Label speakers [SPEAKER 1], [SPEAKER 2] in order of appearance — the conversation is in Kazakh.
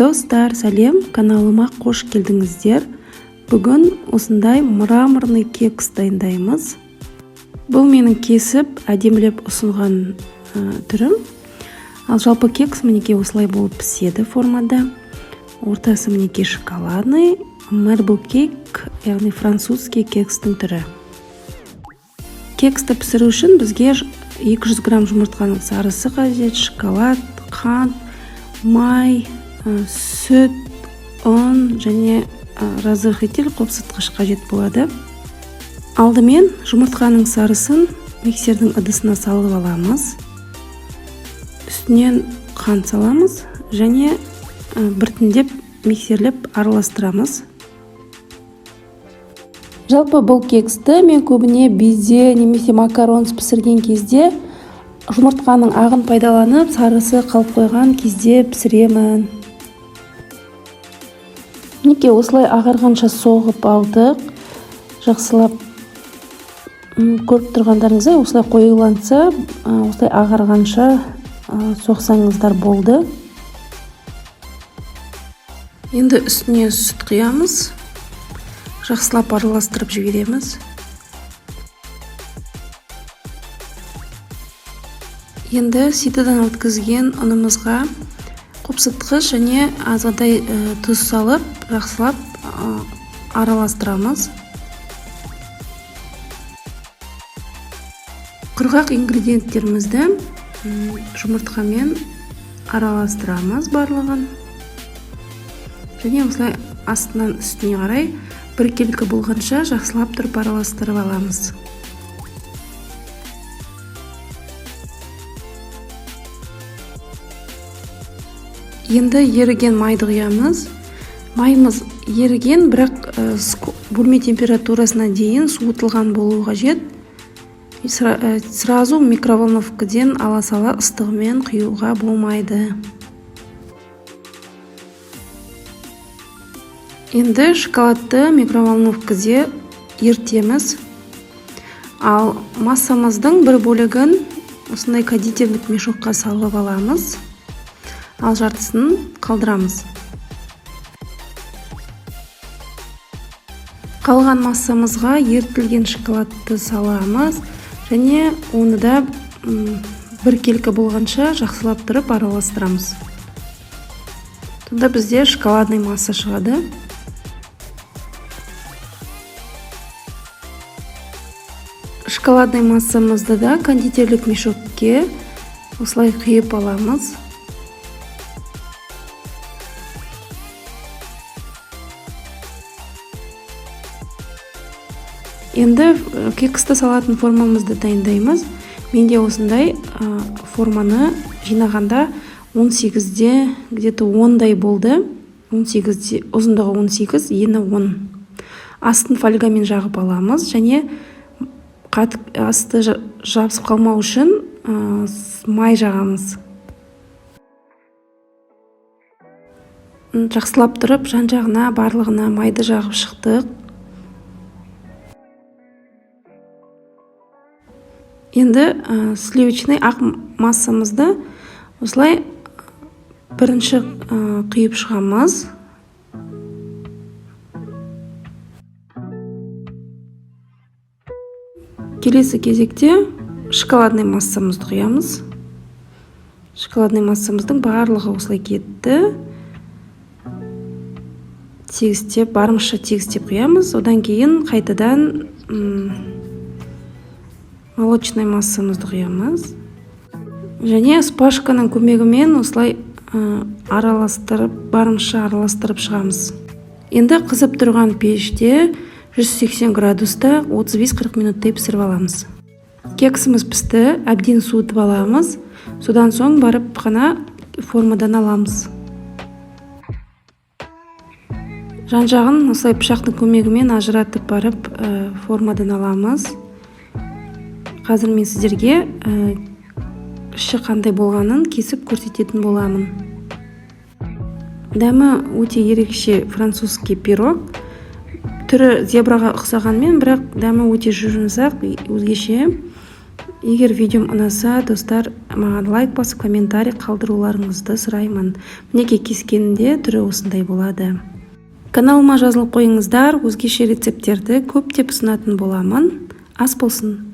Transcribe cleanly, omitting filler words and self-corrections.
[SPEAKER 1] Достар, сәлем! Каналыма қош келдіңіздер. Бүгін осындай мраморный кекс дайындаймыз. Бұл менің кесіп, әдемілеп ұсынған түрім. Ал жалпы кекс мінекей осылай болып піседі формада. Ортасы мінекей шоколадный, marble cake, яғни французский кекстің түрі. Кексті пісіру үшін бізге 200 грамм жұмыртқаның сарысы қажет, шоколад, қант, май, сүт, ұн және разрыхлитель, қопсытқыш қажет болады. Алдымен жұмыртқаның сарысын миксердің ыдысына салып аламыз. Үстінен қант саламыз және біртіндеп миксерлеп араластырамыз. Жалпы бұл кексті мен көбіне безе немесе макарон пісірген кезде, жұмыртқаның ағын пайдаланып, сарысы қалып қойған кезде пісіремін. Мінекей, осылай ағарғанша соғып алдық. Жақсылап көріп тұрғандарыңыздай, осылай қоюланса, осылай ағарғанша соқсаңыздар болды. Енді үстіне сүт құямыз, жақсылап араластырып жібереміз. Енді ситодан өткізген ұнымызға қопсытқыш және азғантай тұз салып, жақсылап араластырамыз. Құрғақ ингредиенттерімізді жұмыртқамен араластырамыз барлығын және осылай астынан үстіне қарай біркелкі болғанша жақсылап тұрып араластырып аламыз. Енді еріген майды құямыз. Майымыз еріген, бірақ бөлме температурасына дейін суытылған болуы қажет. Сразу микроволновкіден ала сала ыстығымен құюға болмайды. Енді шоколадты микроволновкіде ертеміз. Ал массамыздың бір бөлігін осындай кондитерлік мешокқа салып аламыз, ал жартысын қалдырамыз. Қалған массамызға ерітілген шоколадты саламыз және оны да біркелкі болғанша жақсылап тұрып араластырамыз. Сонда бізде шоколадный масса шығады. Шоколадный массамызды да кондитерлік мешокке осылай құйып аламыз. Енді кексті салатын формамызды дайындаймыз. Менде осындай форманы жинағанда 18-де где-то 10-дай болды. 18-де, ұзындығы 18, ені 10. Астын фольгамен жағып аламыз және асты жабысып қалмау үшін май жағамыз. Жақсылап тұрып жан-жағына барлығына майды жағып шықтық. Енді сливочный ақ массамызды осылай бірінші құйып шығамыз. Келесі кезекте шоколадный массамызды құямыз. Шоколадный массамыздың барлығы осылай кетті. Тегістеп, барынша тегістеп құямыз. Одан кейін қайтадан молочный массамызды құямыз және шпажканың көмегімен осылай араластырып, барынша араластырып шығамыз. Енді қызып тұрған пеште 180 градуста 35-40 минуттай пісіріп аламыз. Кексіміз пісті, әбден суытып аламыз. Содан соң барып қана формадан аламыз. Жан-жағын осылай пышақтың көмегімен ажыратып барып формадан аламыз. Қазір мен сіздерге іші қандай болғанын кесіп көрсететін боламын. Дәмі өте ерекше французский пирог. Түрі зебраға ұқсағанмен, бірақ дәмі өте жұмсақ, өзгеше. Егер видеом ұнаса, достар, маған лайк басып, комментарий қалдыруларыңызды сұраймын. Мінекей, кескенінде түрі осындай болады. Каналыма жазылып қойыңыздар, өзгеше рецепттерді көптеп ұсынатын боламын. Ас болсын!